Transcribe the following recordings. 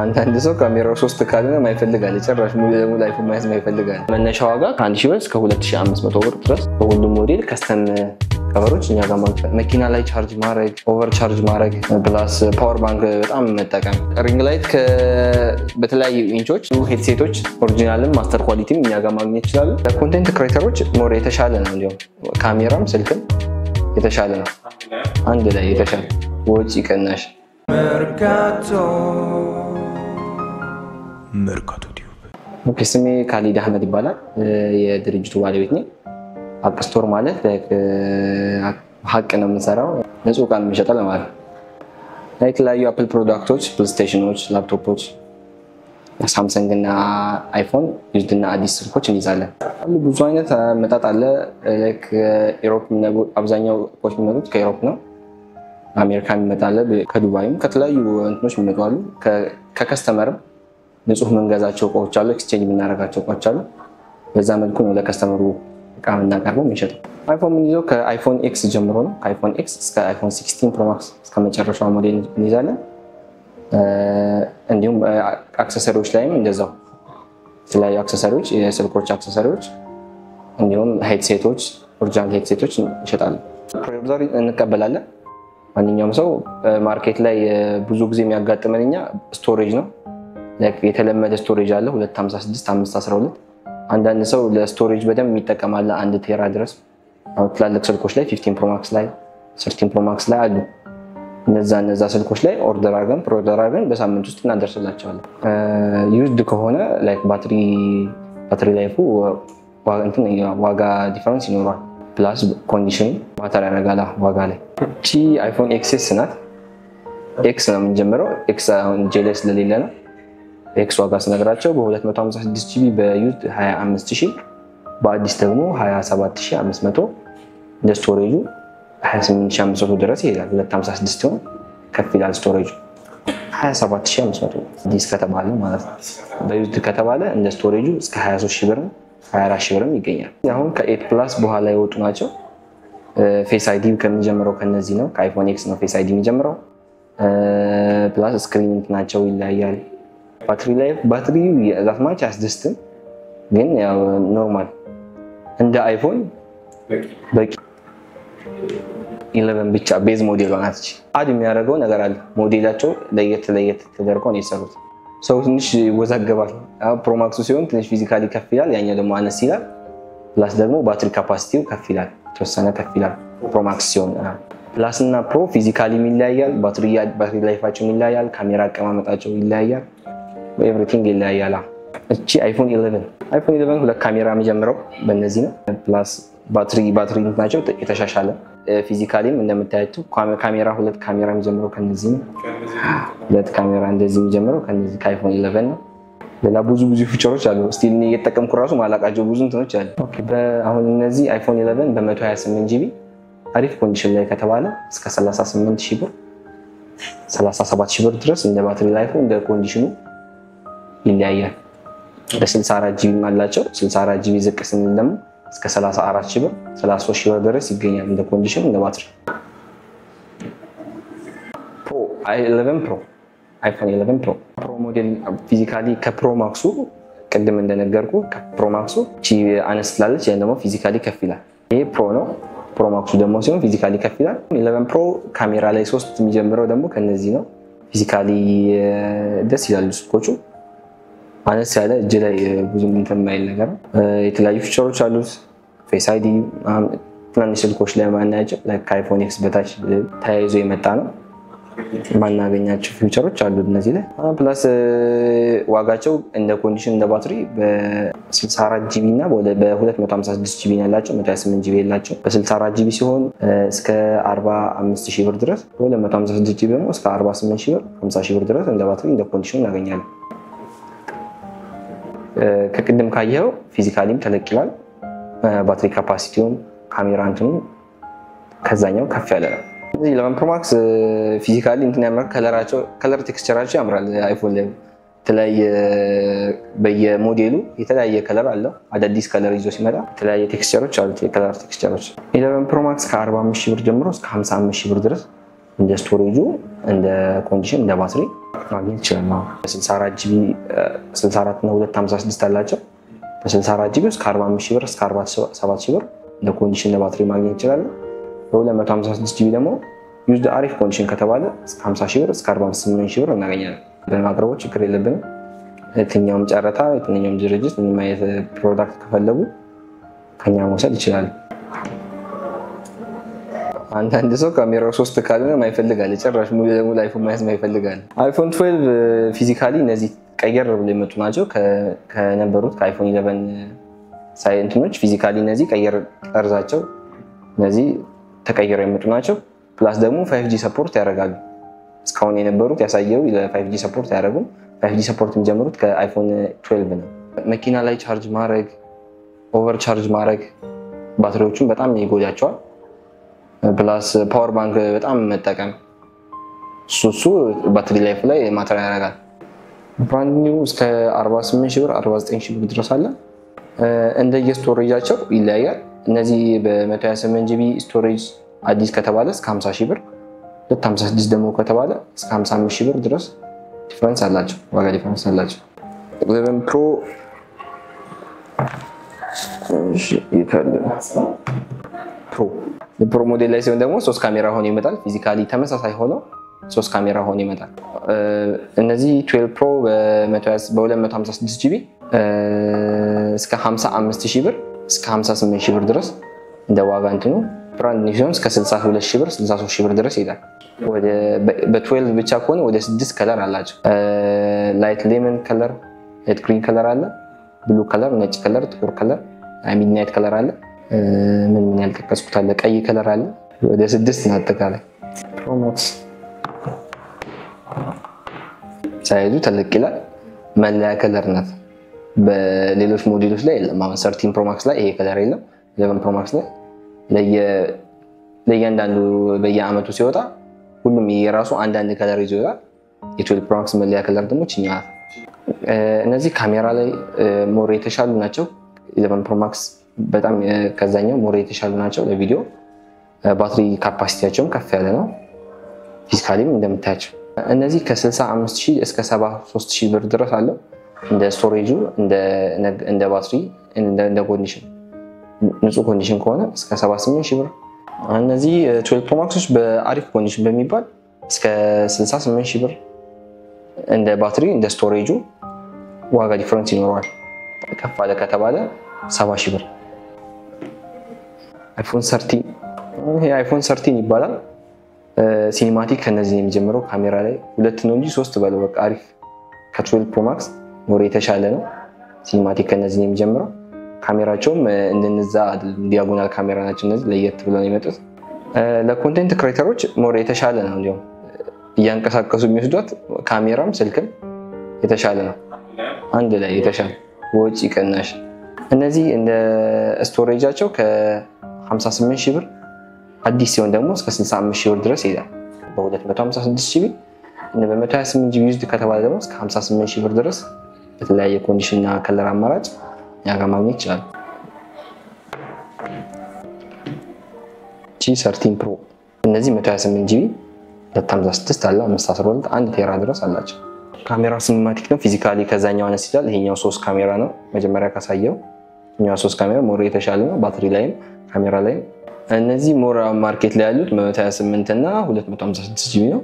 አንዳንድ ሰው ካሜራው 3 ካልሆነ ማይፈልግ አለ። ጭራሽ ሙሉ ለሙሉ iPhone መያዝ ማይፈልግ አለ። መነሻ ዋጋ ከ1000 ብር እስከ 2500 ብር ድረስ በሁሉም ሞዴል custom cover ኦች እኛ ጋር ማግኘት፣ መኪና ላይ charge ማድረግ፣ over charge ማድረግ፣ plus power bank በጣም መጠቀም፣ ring light በተለያዩ ኢንቾች፣ headset ኦች original ም master quality ም እኛ ጋር ማግኘት ይችላሉ። ለ content creator ኦች more የተሻለ ነው። እንዲሁም ካሜራም ስልክም የተሻለ ነው። አንድ ላይ የተሻለ ወጪ ቀናሽ። መርካቶ ቲዩብ። Okay፣ ስሜ ካሊድ አህመድ ይባላል። የድርጅቱ ባለቤት ነኝ። ሀቅ ስቶር ማለት ሀቅ ነው የምንሰራው፣ ንጹህ ዕቃ ነው የምንሸጠው ለማለት ነው። የተለያዩ Apple product ኦች፣ PlayStation ኦች፣ ላፕቶፖች፣ Samsung እና iPhone used እና አዲስ ስልኮች እንይዛለን። ብዙ አይነት መጣጥ አለ። Europe አብዛኛው እቃዎች የሚመጡት ከ Europe ነው። አሜሪካ የሚመጣለ፣ ከዱባይም ከተለያዩ እንትኖች የሚመጡ አሉ። ከ customer ም ንጹህ የምንገዛቸው እቃዎች አሉ፣ exchange የምናደርጋቸው እቃዎች አሉ። በዛ መልኩ ነው ለ customer ኡ እቃ የምናቀርበው የምንሸጠው። iPhone የምንይዘው ከ iPhone X ጀምሮ ነው። ከ iPhone X እስከ iPhone 16 Pro Max እስከ መጨረሻው ሞዴል እንይዛለን። እንዲሁም accessory ዎች ላይም እንደዛው የተለያዩ accessory ዎች፣ የስልኮች accessory ዎች እንዲሁም headset ኦች፣ original headset ኦች እንሸጣለን። Pre-order እንቀበላለን። ማንኛውም ሰው market ላይ ብዙ ጊዜ የሚያጋጥመን እኛ storage ነው። የተለመደ storage አለ 256፣ 512። አንዳንድ ሰው ለ storage በደንብ የሚጠቀማለ 1 tera ድረስ። አሁን ትላልቅ ስልኮች ላይ 15 Pro Max ላይ፣ 13 Pro Max ላይ አሉ። እነዛ ስልኮች ላይ order አድርገን pre-order አድርገን በሳምንት ውስጥ እናደርስላቸዋለን። Used ከሆነ like battery life ኡ ዋጋ difference ይኖረዋል። Plus condition matter ያደርጋል ዋጋ ላይ። እቺ iPhone XS ናት። X ነው የምንጀምረው። X አሁን እጄ ላይ ስለሌለ ነው። X ዋጋ ስነግራቸው በ256 GB በ used 25,000፣ በአዲስ ደግሞ 27,500፣ እንደ storage ኡ 28,500 ድረስ ይሄዳል። 256 ሲሆን ከፍ ይላል storage ኡ፣ 27,500 አዲስ ከተባለ ማለት ነው። በ used ከተባለ እንደ storage ኡ እስከ 23,000 ብር፣ 24,000 ብርም ይገኛል። አሁን ከ 8 Plus በኋላ የወጡ ናቸው። Face ID ከሚጀምረው ከነዚህ ነው። ከ iPhone X ነው Face ID የሚጀምረው። Plus screen ናቸው ይለያያል። Battery life፣ ባትሪ that much አያስደስትም፣ ግን ያው normal እንደ iPhone በቂ። 11 ብቻ base ሞዴሏ ናት። Add የሚያደርገው ነገር አለ። ሞዴላቸው ለየት ለየት ተደርገው ነው የሰሩት። ሰው ትንሽ ይወዛገባል። Pro Max ኡ ሲሆን ትንሽ physically ከፍ ይላል፣ ያኛው ደግሞ አነስ ይላል። Plus ደግሞ battery capacity ው ከፍ ይላል፣ የተወሰነ ከፍ ይላል Pro Max ሲሆን። Plus እና Pro physically ይለያያል፣ battery life ኣቸው ይለያያል፣ ካሜራ አቀማመጣቸው ይለያያል፣ everything ይለያያል። እቺ iPhone 11፣ iPhone 11 ሁለት ካሜራ የሚጀምረው በእነዚህ ነው። Plus battery ናቸው የተሻሻለ፣ physically ም እንደምታያቸው ካሜራ ሁለት ካሜራ የሚጀምረው ከነዚህ ነው። ሁለት ካሜራ እንደዚህ የሚጀምረው ከነዚህ ከ iPhone 11 ነው። ሌላ ብዙ ብዙ feature ኦች አሉ። Still እኔ እየተጠቀምኩ ራሱ ማላቃቸው ብዙ እንትኖች አሉ። አሁን እነዚህ iPhone 11 በ128 GB አሪፍ condition ላይ ከተባለ እስከ 38 ሺህ ብር፣ 37 ሺህ ብር ድረስ እንደ battery life ኡ እንደ condition ኡ ይለያያል። በ64 GB አላቸው። 64 GB ዝቅ ስንል ደግሞ እስከ 34 ሺህ ብር፣ 33 ሺህ ብር ድረስ ይገኛል እንደ condition እንደ ባትሪ። Pro 11 Pro፣ iPhone 11 Pro፣ Pro ሞዴል physically ከ Pro Max ኡ ቅድም እንደነገርኩ ከ Pro Max ኡ ቺ አነስ ትላለች፣ ያን ደግሞ physically ከፍ ይላል። ይሄ Pro ነው። Pro Max ኡ ደግሞ ሲሆን physically ከፍ ይላል። 11 Pro ካሜራ ላይ ሶስት የሚጀምረው ደግሞ ከነዚህ ነው። Physically ደስ ይላሉ ስልኮቹ። አነስ ያለ እጅ ላይ ብዙ እንትን የማይል ነገር ነው። የተለያዩ feature ኦች አሉት። Face ID ትናንሽ ስልኮች ላይ ማናያቸው ከ iPhone X በታች ተያይዞ የመጣ ነው። ማናገኛቸው feature ኦች አሉ እነዚህ ላይ። Plus ዋጋቸው እንደ condition እንደ ባትሪ በ64 GB እና በ256 GB ያላቸው፣ 128 GB ያላቸው በ64 GB ሲሆን እስከ 45 ሺህ ብር ድረስ፣ በ256 GB ደግሞ እስከ 48 ሺህ ብር፣ 50 ሺህ ብር ድረስ እንደ ባትሪ እንደ condition እናገኛለን። ከቅድም ካየኸው physically ም ተለቅ ይላል። Battery capacity ውም ካሜራ እንትኑ ከዛኛው ከፍ ያለ ነው። እዚህ 11 Pro Max physically እንትን ያምራል። Color ኣቸው color texture ኣቸው ያምራል። iPhone ላይ የተለያየ በየሞዴሉ የተለያየ color አለው። አዳዲስ color ይዞ ሲመጣ የተለያየ texture ኦች አሉት። የ color texture ኦች 11 Pro Max ከ45 ሺህ ብር ጀምሮ እስከ 55 ሺህ ብር ድረስ እንደ storage ኡ፣ እንደ condition፣ እንደ ባትሪ ማግኘት ይችላል። 64 GB፣ 64 እና 256 አላቸው። በ64 GB እስከ 45 ሺህ ብር፣ እስከ 47 ሺህ ብር እንደ condition ለባትሪ ማግኘት ይችላል። በ256 GB ደግሞ used አሪፍ condition ከተባለ እስከ 50 ሺህ ብር፣ እስከ 48 ሺህ ብር እናገኛለን። በማቅረቦች ችግር የለብንም። የትኛውም ጨረታ፣ የትኛውም ድርጅት ምንም አይነት product ከፈለጉ ከኛ መውሰድ ይችላሉ። አንዳንድ ሰው ካሜራው ሶስት ካልሆነ ማይፈልጋል፣ ጭራሽ ሙሉ ለሙሉ iPhone መያዝ ማይፈልጋል። iPhone 12 physically እነዚህ ቀየር ብሎ የመጡ ናቸው ከነበሩት ከ iPhone 11 ሳይንትኖች። Physically እነዚህ ቀየር ጠርዛቸው እነዚህ ተቀይረው የመጡ ናቸው። Plus ደግሞ 5G support ያደርጋሉ። እስካሁን የነበሩት ያሳየው ለ 5G support አያደርጉም። 5G support የሚጀምሩት ከ iPhone 12 ነው። መኪና ላይ charge ማድረግ፣ over charge ማድረግ ባትሪዎቹን በጣም ይጎዳቸዋል። Plus power bank በጣም መጠቀም እሱ battery life ላይ matter ያደርጋል። Brand new እስከ 48 ሺህ ብር፣ 49 ሺህ ብር ድረስ አለ። እንደየ storage ኣቸው ይለያያል። እነዚህ በ128 GB storage አዲስ ከተባለ እስከ 50 ሺህ ብር፣ 256 ደግሞ ከተባለ እስከ 55 ሺህ ብር ድረስ difference አላቸው፣ ዋጋ difference አላቸው። 11 Pro Pro Pro ሞዴል ላይ ሲሆን ደግሞ ሶስት ካሜራ ሆኖ ይመጣል። Physically ተመሳሳይ ሆኖ ሶስት ካሜራ ሆኖ ይመጣል። እነዚህ 12 Pro በ256 GB እስከ 55 ሺህ ብር፣ እስከ 58 ሺህ ብር ድረስ እንደ ዋጋ እንትኑ። Brand new ሲሆን እስከ 62 ሺህ ብር፣ 63 ሺህ ብር ድረስ ይሄዳል። በ12 ብቻ ከሆነ ወደ ስድስት color አላቸው። Light lemon color፣ light green color አለ፣ blue color፣ ነጭ color፣ ጥቁር color፣ midnight color አለ። ምን ምን ያልጠቀስኩት አለ? ቀይ color አለ። ወደ ስድስት ነው አጠቃላይ። Pro Max size ኡ ተለቅ ይላል። መለያ color ናት። በሌሎች ሞዴሎች ላይ የለም። አሁን 13 Pro Max ላይ ይሄ color የለም። 11 Pro Max ላይ ለእያንዳንዱ በየአመቱ ሲወጣ ሁሉም የራሱ አንዳንድ color ይዞ ይወጣል። የ12 Pro Max መለያ color ደግሞ ችኛዋ ናት። እነዚህ ካሜራ ላይ more የተሻሉ ናቸው። 11 Pro Max በጣም ከዛኛው more የተሻሉ ናቸው ለቪዲዮ። ባትሪ capacity ያቸውም ከፍ ያለ ነው። Physically ም እንደምታያቸው እነዚህ ከ65 ሺህ እስከ 73 ሺህ ብር ድረስ አለው። እንደ storage ኡ፣ እንደ ባትሪ፣ እንደ condition፣ ንጹህ condition ከሆነ እስከ 78 ሺህ ብር። እነዚህ 12 Pro Max ኦች በአሪፍ condition በሚባል እስከ 68 ሺህ ብር፣ እንደ ባትሪ፣ እንደ storage ኡ ዋጋ difference ይኖረዋል። ከፍ አለ ከተባለ 70 ሺህ ብር። iPhone 13፣ ይሄ iPhone 13 ይባላል። Cinematic ከነዚህ የሚጀምረው። ካሜራ ላይ ሁለት ነው እንጂ ሶስት በለው በቃ አሪፍ፣ ከ12 Pro Max more የተሻለ ነው። Cinematic ከነዚህ የሚጀምረው። ካሜራቸውም እንደነዛ diagonal ካሜራ ናቸው። እነዚህ ለየት ብለው ነው የመጡት። ለ content creator ኦች more የተሻለ ነው። እንዲሁም እያንቀሳቀሱ የሚወስዷት ካሜራም ስልክም የተሻለ ነው። አንድ ላይ የተሻለ ወጪ ቅናሽ። እነዚህ እንደ storage ኣቸው ከ58 ሺህ ብር አዲስ ሲሆን ደግሞ እስከ 65 ሺህ ብር ድረስ ይሄዳል። በ256 GB፣ በ128 GB used ከተባለ ደግሞ እስከ 58 ሺህ ብር ድረስ በተለያየ condition እና color አማራጭ እኛ ጋር ማግኘት ይችላል። ጂ 13 Pro እነዚህ 128 GB፣ 256 አለ፣ 512፣ 1 tera ድረስ አላቸው። ካሜራ cinematic ነው። Physically ከዛኛው አነስ ይላል። ይሄኛው ሶስት ካሜራ ነው። መጀመሪያ ካሳየው ይሄኛው ሶስት ካሜራ more የተሻለ ነው። ባትሪ ላይም ካሜራ ላይም። እነዚህ more market ላይ ያሉት 128 እና 256 GB ነው።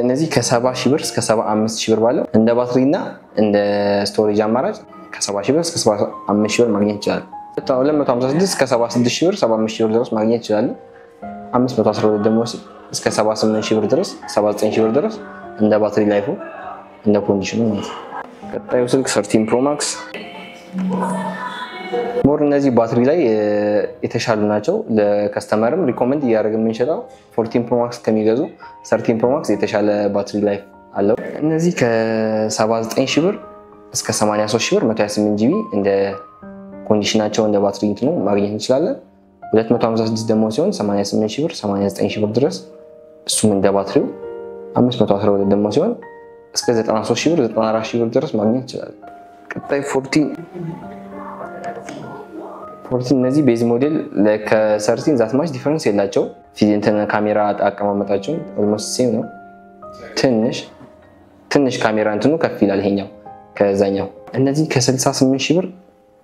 እነዚህ ከ70 ሺህ ብር እስከ 75 ሺህ ብር ባለው እንደ ባትሪ እና እንደ storage አማራጭ ከ70 ሺህ ብር እስከ 75 ሺህ ብር ማግኘት ይችላል። 256 እስከ 76 ሺህ ብር፣ 75 ሺህ ብር ድረስ ማግኘት ይችላል። 512 ደግሞ እስከ 78 ሺህ ብር ድረስ፣ 79 ሺህ ብር ድረስ እንደ battery life ኡ፣ እንደ condition ኡ ማለት ነው። ቀጣዩ ስልክ 13 Pro Max። More እነዚህ ባትሪ ላይ የተሻሉ ናቸው። ለ customer ም recommend እያደረግን የምንሸጠው 14 Pro Max ከሚገዙ 13 Pro Max የተሻለ battery life አለው። እነዚህ ከ79 ሺህ ብር እስከ 83 ሺህ ብር 128 GB እንደ condition ኣቸው፣ እንደ ባትሪ እንትኑ ማግኘት እንችላለን። 256 ደግሞ ሲሆን 88 ሺህ ብር፣ 89 ሺህ ብር ድረስ እሱም እንደ ባትሪው። 512 ደግሞ ሲሆን እስከ 93 ሺህ ብር፣ 94 ሺህ ብር ድረስ ማግኘት ይችላል። ቀጣይ 14። እነዚህ base model ከ 13 that much difference የላቸው። እንትን ካሜራ አቀማመጣቸው almost same ነው። ትንሽ ትንሽ ካሜራ እንትኑ ከፍ ይላል ይሄኛው ከዛኛው። እነዚህ ከ68 ሺህ ብር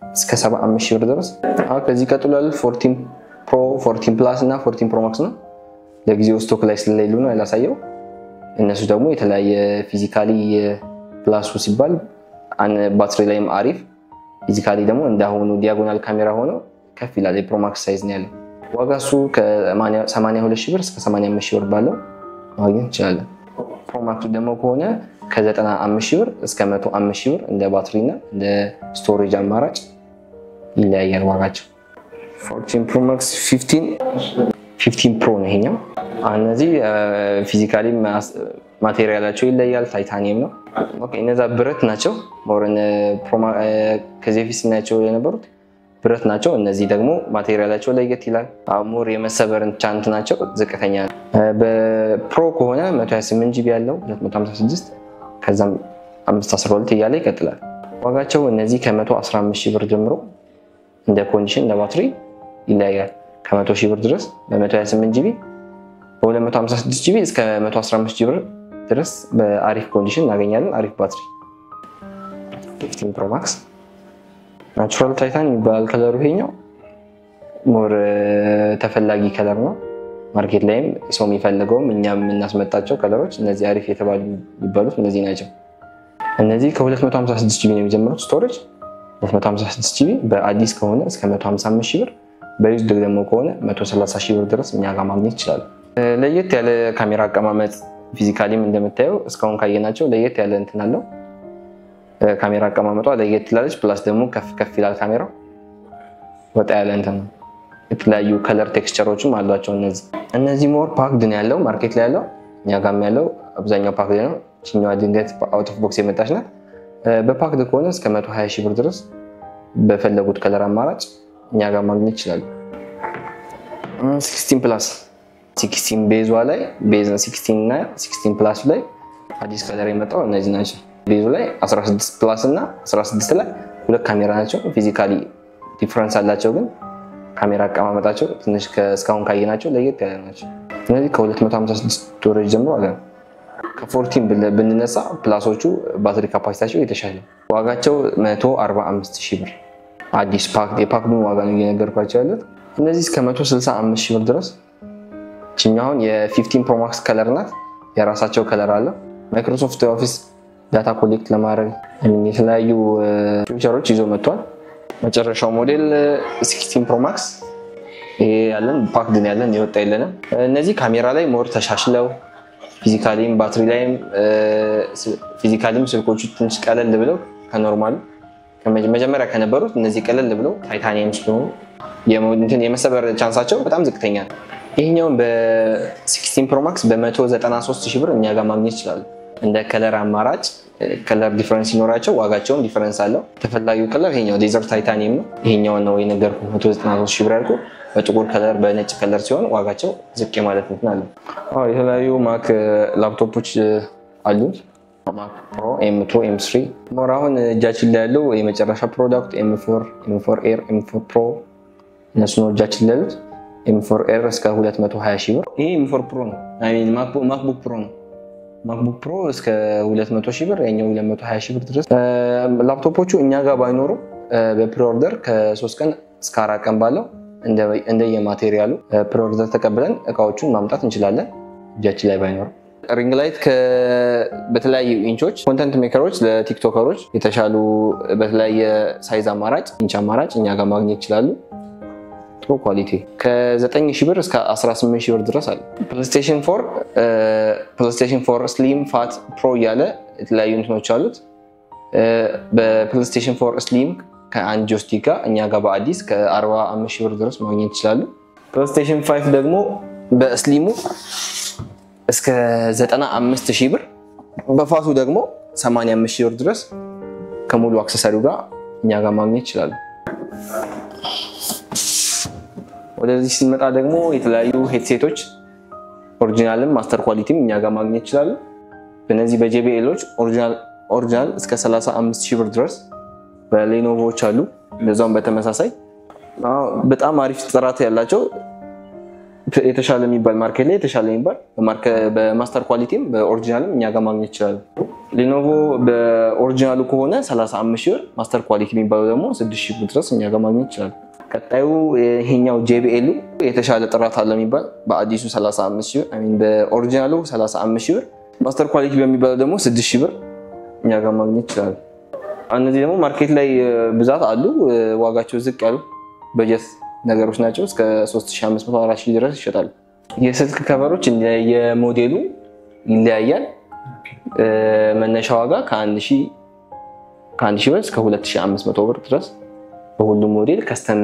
እስከ 75 ሺህ ብር ድረስ። አሁን ከዚህ ቀጥሎ ያሉት 14 Pro፣ 14 Plus እና 14 Pro Max ነው። ለጊዜው stock ላይ ስለሌሉ ነው ያላሳየው። እነሱ ደግሞ የተለያየ physically Plus ኡ ሲባል ባትሪ ላይም አሪፍ፣ physically ደግሞ እንዳሁኑ diagonal ካሜራ ሆኖ ከፍ ይላል። የ Pro Max size ነው ያለው። ዋጋ እሱ ከ82 ሺህ ብር እስከ 85 ሺህ ብር ባለው ማግኘት እንችላለን። Pro Max ኡ ደግሞ ከሆነ ከ95 ሺህ ብር እስከ 105 ሺህ ብር እንደ ባትሪ እና እንደ storage አማራጭ ይለያያል ዋጋቸው። 14 Pro Max፣ 15 Pro ነው ይሄኛው። እነዚህ physically material ኣቸው ይለያል፣ titanium ነው። Okay፣ እነዛ ብረት ናቸው። More ከዚህ በፊት ስናያቸው የነበሩት ብረት ናቸው። እነዚህ ደግሞ material ኣቸው ለየት ይላል። More የመሰበርን chance ናቸው ዝቅተኛ ነው። በ Pro ከሆነ 128 GB ያለው 256፣ ከዛም 512 እያለ ይቀጥላል። ዋጋቸው እነዚህ ከ115 ሺህ ብር ጀምሮ እንደ condition እንደ ባትሪ ይለያያል። ከ100 ሺህ ብር ድረስ በ128 GB፣ በ256 GB እስከ 115 ሺህ ብር ድረስ በአሪፍ condition እናገኛለን። አሪፍ ባትሪ 15 Pro Max natural titanium የሚባል color ኡ፣ ይሄኛው more ተፈላጊ color ነው። Market ላይም ሰው የሚፈልገውም እኛም የምናስመጣቸው color ኦች እነዚህ አሪፍ የተባሉ የሚባሉት እነዚህ ናቸው። እነዚህ ከ256 GB ነው የሚጀምሩት storage። 256 GB በአዲስ ከሆነ እስከ 155 ሺህ ብር፣ በ used ደግሞ ከሆነ 130 ሺህ ብር ድረስ እኛ ጋር ማግኘት ይችላሉ። ለየት ያለ ካሜራ አቀማመጥ physically ም እንደምታየው እስካሁን ካየናቸው ለየት ያለ እንትን አለው። ካሜራ አቀማመጧ ለየት ትላለች። Plus ደግሞ ከፍ ከፍ ይላል ካሜራው፣ ወጣ ያለ እንትን ነው። የተለያዩ color texture ኦችም አሏቸው። እነዚህ more packed ነው ያለው፣ market ላይ ያለው፣ እኛ ጋም ያለው አብዛኛው packed ነው። ችኛዋ ድንገት out of box የመጣች ናት። በ packed ከሆነ እስከ 120 ሺህ ብር ድረስ በፈለጉት color አማራጭ እኛ ጋር ማግኘት ይችላሉ። 16 Plus፣ 16 base ኧ ላይ፣ base 16 እና 16 Plus ላይ አዲስ color የመጣው እነዚህ ናቸው። Base ኡ ላይ 16 Plus እና 16 ላይ ሁለት ካሜራ ናቸው። Physically difference አላቸው፣ ግን ካሜራ አቀማመጣቸው ትንሽ እስካሁን ካየናቸው ለየት ያለ ናቸው። እነዚህ ከ256 storage ጀምሮ አለ። ከ14 ብንነሳ Plus ኦቹ ባትሪ capacity ያቸው የተሻለ፣ ዋጋቸው 145 ሺህ ብር። አዲስ የ packed ኡን ዋጋ ነው እየነገርኳቸው ያሉት። እነዚህ እስከ 165 ሺህ ብር ድረስ። ችኛውን የ15 Pro Max color ናት። የራሳቸው color አለው። Microsoft Office data collect ለማድረግ የተለያዩ feature ኦች ይዞ መጥቷል። መጨረሻው ሞዴል 16 Pro Max ይሄ ያለን packed ን ያለን፣ የወጣ የለንም። እነዚህ ካሜራ ላይ more ተሻሽለው physically ም ባትሪ ላይም physically ም ስልኮቹ ትንሽ ቀለል ብለው ከ normal ኡ መጀመሪያ ከነበሩት እነዚህ ቀለል ብለው titanium ስለሆኑ የመሰበር chance ኣቸው በጣም ዝቅተኛ ነው። ይህኛውን በ16 Pro Max በ193 ሺህ ብር እኛ ጋር ማግኘት ይችላሉ። እንደ color አማራጭ color difference ሲኖራቸው ዋጋቸውም difference አለው። ተፈላጊው color ይሄኛው desert titanium ነው። ይሄኛውን ነው የነገርኩህ 193 ሺህ ብር ያልኩህ። በጥቁር color፣ በነጭ color ሲሆን ዋጋቸው ዝቅ ማለት እንትን አለ። የተለያዩ Mac laptop ኦች አሉ። Mac Pro M2፣ M3፣ more አሁን እጃችን ላይ ያለው የመጨረሻ product M4፣ M4 Air፣ M4 Pro እነሱ ነው እጃችን ላይ ያሉት። M4 Air እስከ 220 ሺህ ብር። ይሄ M4 Pro ነው፣ MacBook Pro ነው። MacBook Pro እስከ 200 ሺህ ብር፣ ያኛው 220 ሺህ ብር ድረስ። ላፕቶፖቹ እኛ ጋር ባይኖሩ በ pre-order ከ3 ቀን እስከ 4 ቀን ባለው እንደየ material ኡ pre-order ተቀብለን እቃዎቹን ማምጣት እንችላለን እጃችን ላይ ባይኖሩ። Ring light በተለያዩ inch ኦች content maker ኦች፣ ለ TikToker ኦች የተሻሉ በተለያየ size አማራጭ፣ ኢንች አማራጭ እኛ ጋር ማግኘት ይችላሉ። ጥሩ quality ከ9 ሺህ ብር እስከ 18 ሺህ ብር ድረስ አለ። PlayStation 4፣ PlayStation 4 Slim፣ Fat፣ Pro እያለ የተለያዩ እንትኖች አሉት። በ PlayStation 4 Slim ከአንድ joystick ጋር እኛ ጋር በአዲስ ከ45 ሺህ ብር ድረስ ማግኘት ይችላሉ። PlayStation 5 ደግሞ በ Slim ኡ እስከ 95 ሺህ ብር፣ በ Fat ኡ ደግሞ 85 ሺህ ብር ድረስ ከሙሉ accessory ው ጋር እኛ ጋር ማግኘት ይችላሉ። ወደዚህ ስንመጣ ደግሞ የተለያዩ headset ኦች original ም master quality ም እኛ ጋር ማግኘት ይችላሉ። በእነዚህ በ JBL ኦች original እስከ 35 ሺህ ብር ድረስ፣ በ Lenovo ዎች አሉ። እንደዛውም በተመሳሳይ በጣም አሪፍ ጥራት ያላቸው የተሻለ የሚባል market ላይ የተሻለ የሚባል በ master quality ም በ original ም እኛ ጋር ማግኘት ይችላሉ። Lenovo በ original ኡ ከሆነ 35 ሺህ ብር፣ master quality የሚባለው ደግሞ 6 ሺህ ብር ድረስ እኛ ጋር ማግኘት ይችላሉ። ቀጣዩ ይሄኛው JBL ኡ የተሻለ ጥራት አለ የሚባል በአዲሱ 35 ሺህ ብር፣ I mean በ original ኡ 35 ሺህ ብር፣ master quality በሚባለው ደግሞ 6 ሺህ ብር እኛ ጋር ማግኘት ይችላሉ። እነዚህ ደግሞ market ላይ ብዛት አሉ። ዋጋቸው ዝቅ ያሉ በጀት ነገሮች ናቸው። እስከ 3500 4000 ድረስ ይሸጣሉ። የስልክ cover ኦች የሞዴሉ ይለያያል። መነሻ ዋጋ ከ1000 ብር እስከ 2500 ብር ድረስ በሁሉም ሞዴል custom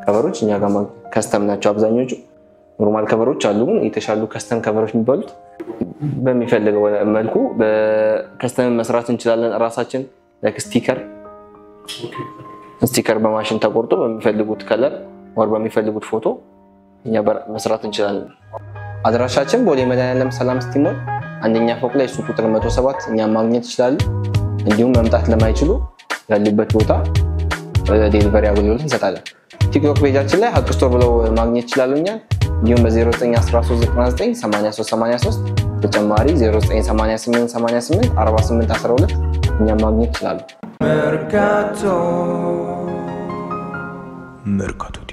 cover ኦች እኛ ጋር custom ናቸው አብዛኞቹ። Normal cover ኦች አሉ፣ ግን የተሻሉ custom cover ኦች የሚባሉት በሚፈልገው መልኩ በ custom መስራት እንችላለን እራሳችን። Like sticker በማሽን ተቆርጦ በሚፈልጉት color or በሚፈልጉት ፎቶ እኛ መስራት እንችላለን። አድራሻችን ቦሌ መድኃኒዓለም ሰላም ሲቲ ሞል አንደኛ ፎቅ ላይ ሱቅ ቁጥር 107 እኛ ማግኘት ይችላሉ። እንዲሁም መምጣት ለማይችሉ ያሉበት ቦታ delivery አገልግሎት እንሰጣለን። TikTok page ኣችን ላይ ሀቅ ስቶር ብለው ማግኘት ይችላሉ እኛን። እንዲሁም በ0913998383 ተጨማሪ 0988884812 እኛን ማግኘት ይችላሉ። መርካቶ።